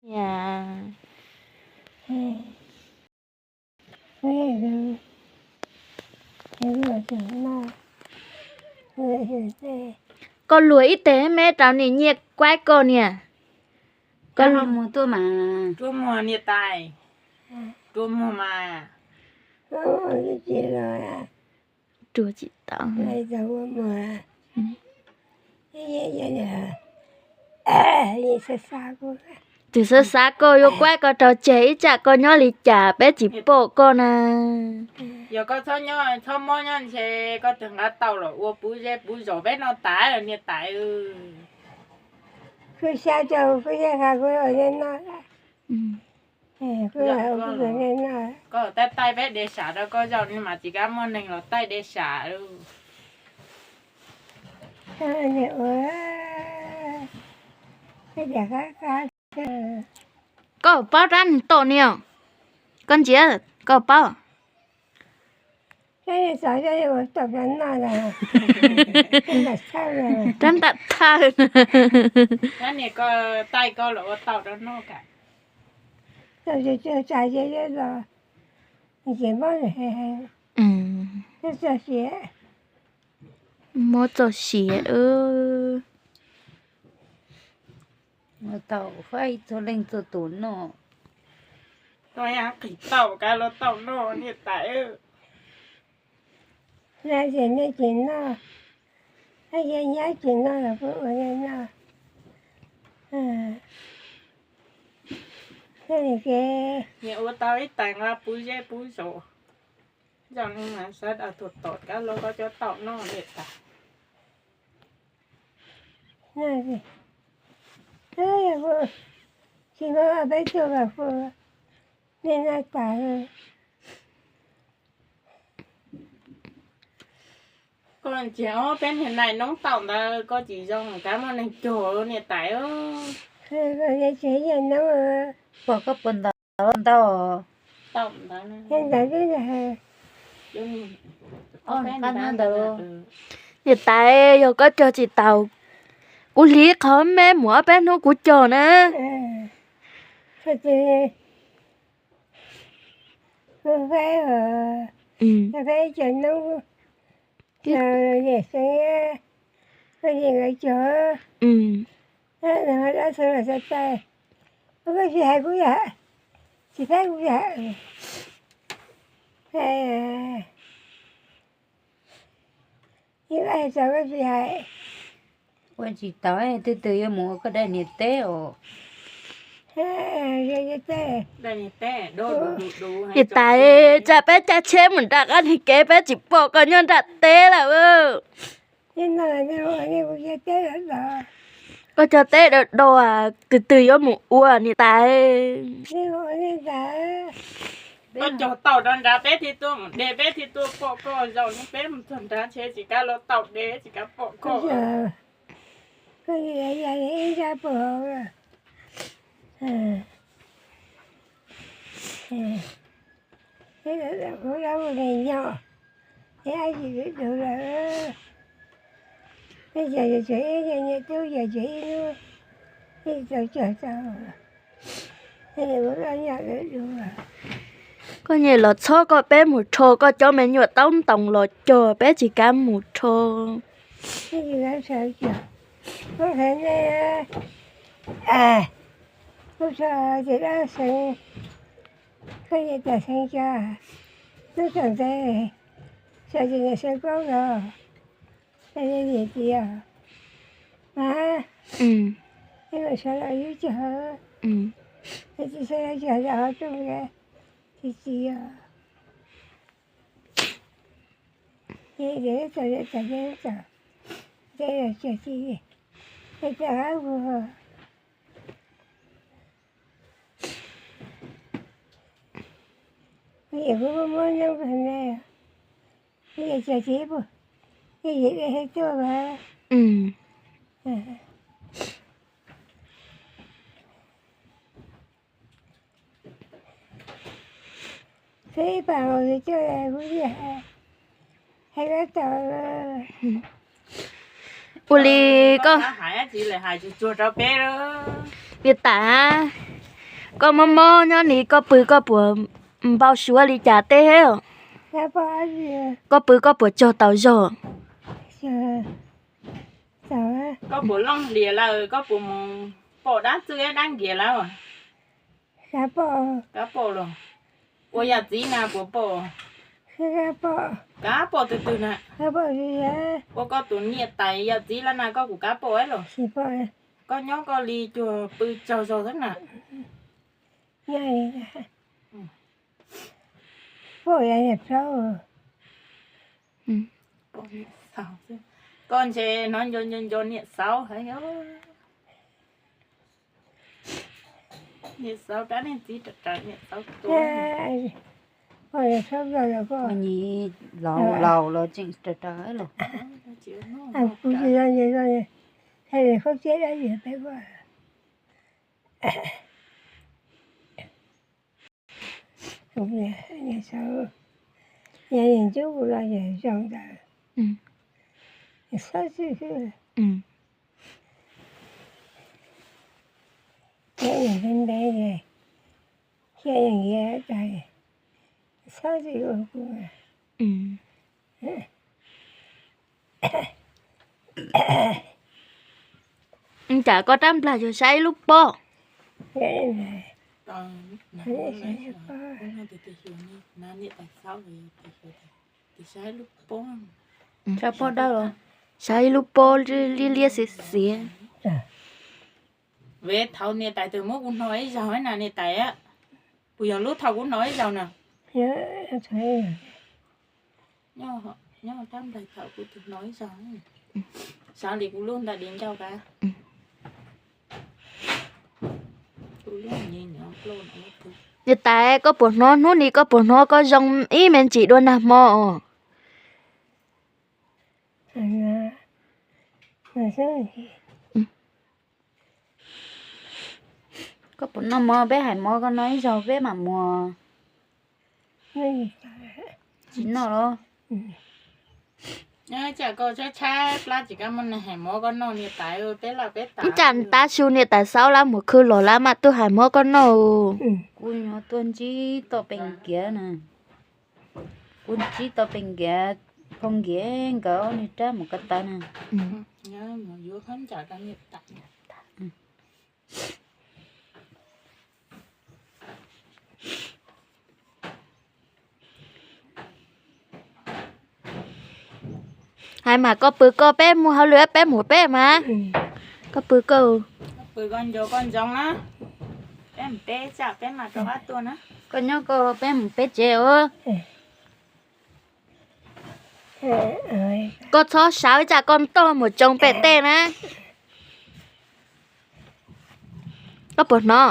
Niam, koj luag ib teg me rau niam nyiaj kuaib koj niam. Koj muag tuaj mas. Rua muag niam tais. Rua muag mas. Rua tsis tau. Tus xav xav koj yuav kuaib koj rau tseg ib tsam koj nyob li cas peb tsis pom koj na. Yog koj txhob nyob, txhob mob nyob ntshe koj twb nqa tau los ua puv zej puv zos peb noj tas niam tais. Kuv xav rau kuv yeej hais kuv ua li no. Koj taij taij peb de sam rau koj zaum no mas tsis kam muaj neeg los taij de sam lauj. Koj paub rab niag tom niam, koj ntsia, koj paub. Rab ntam thawj. Rab niag koj taij koj los ua tau rau noj kam. Mob txoj sia. Tau faib txhua leej txhua tus noj. Koj yeej qhis tau kav los tau noj niam tais. Nyob ces nej tsis noj, nyob ces nyob los kuj ua nej noj. Niam ua tau ib tais nqa puv zej puv zos, zaum no mas sawv daws tuaj tom kav los koj cov tau noj niam tais. Tsis muaj peb tug los kuj nej noj tas. Koj ntsia ob peb niag nai noob tau ntawd koj tsis zoo kav muaj neeg cog niam tais. Pom koj puas ntau ntau. Niam tais, yog koj cog tsis tau, kuv hliv qhov me mus ob peb hnub kuv cog na. Koj tsis hais kuv yam, tsis pab kuv yam. Ib hais txog koj tsis hais. Ua tsis tau, twg twg yuav mus ua koj daim niam teb os. Niam tais, tsam peb caij tsheb mus nram qab niag kev peb tsis pom koj nyob nram teb lawm. Koj cog teb dau dau, twg twg yuav mus ua niam tais. Koj cog tau rau nrad peb thiaj tuaj mus de, peb thiaj tuaj pom koj. Zaum no peb mus txog nrad ntshe tsis kav los tau de, tsis kav pom koj. Kuv lub ua neeg nyob, es ab tsis du lawm. Peb cog tsuas ib niam tub, yog tsuas ib hnub, ib tau cog tau. Koj nyiam los txhob koj peb mus rho koj cov me nyuam taub ntoos los cog, peb tsis kav mus rho. Koj niam tais Xeev Koob los, mas, sawv los yub cog, tsis sawv los cog yam ho rooj, tsis tsis yog. Ces txawm txawm ces txawm, ces txawm txawm, ces txawm kuv kuj muab noob rau ne, ces txawm ces, ces yim le tuaj mas. Peb ib pam nkaus yus coj kuv yeej hais, hais lab tau. Ua li koj hais tsis hais tsuag tsuag rau peb. Niam tais, Koj mob mob nyob ni koj pw koj puas npau suav li cas teb? Koj pw koj puas tsog taus zog? Koj puas looj hlias lawm, koj puas mus pom dab txwj dab nkias lawm? Kab pom los? Ua yam txiv na puas pom? Kab pom twg twg na? Ua koj tus niam tais yam txiv lawm na koj kuj kab pom los? Koj nyob koj li cuag pw tsaug zog xwb na. Koj ntshe hnov nco nco nco niam Xauv heev. Niam Xauv rab niag txiv raws niam Xauv tus. Nyis laus laus los tseem raws raws los. Yog niam ntxub kuv los yog zoo ntawd, xab xwb xwb. Yog niam ntev ntev, thiaj yeej yog tas, xab xwb ua kuv. Cas koj rab nplag yog saib ib lub pob? Saib pob dawb los? Saib ib lub pob liab liab xiav xiav. Ve thaum niam tais twg muab kuv hnov ib zaug na niam tais? Puas yog lub thaum kuv hnov ib zaug na? Nyob rab nplag thaum kuv tus hnov ib zaug. Xav li kuv lub ntawm di ncauj ka. Niam tais koj puas hnov hnub ni koj puas hnov koj zoo ib me ntsis dua nag hmo os? Koj puas noj mov? Peb hais mov koj noj ib zaug peb mam mus. Tsis noj los? Tsam koj tshaib tshaib plab tsis kam muaj neeg hais mov koj noj niam tais, peb laj peb tas. Ib tsam tav su niam tais Xauv lawv mus khw los lawv mam tuaj hais mov koj noj. Kuv nyuam tuaj ntsib toj Pee Nkiav na. Kuv ntsib toj Pee Nkiav, Phoo Nkiav nkawd ob niag rab mus ko taw na. Hais mas koj pw koj, peb mus hauj lwm peb mus peb mas. Koj pw koj. Pw koj nco koj ntsoov na. Peb mus peb tsam peb mam rov qab tuaj na. Koj nyob koj, peb mus peb tsev os. Koj txhob sawv tsam koj ntog mus tsoo pem tej na. Koj puas hnov?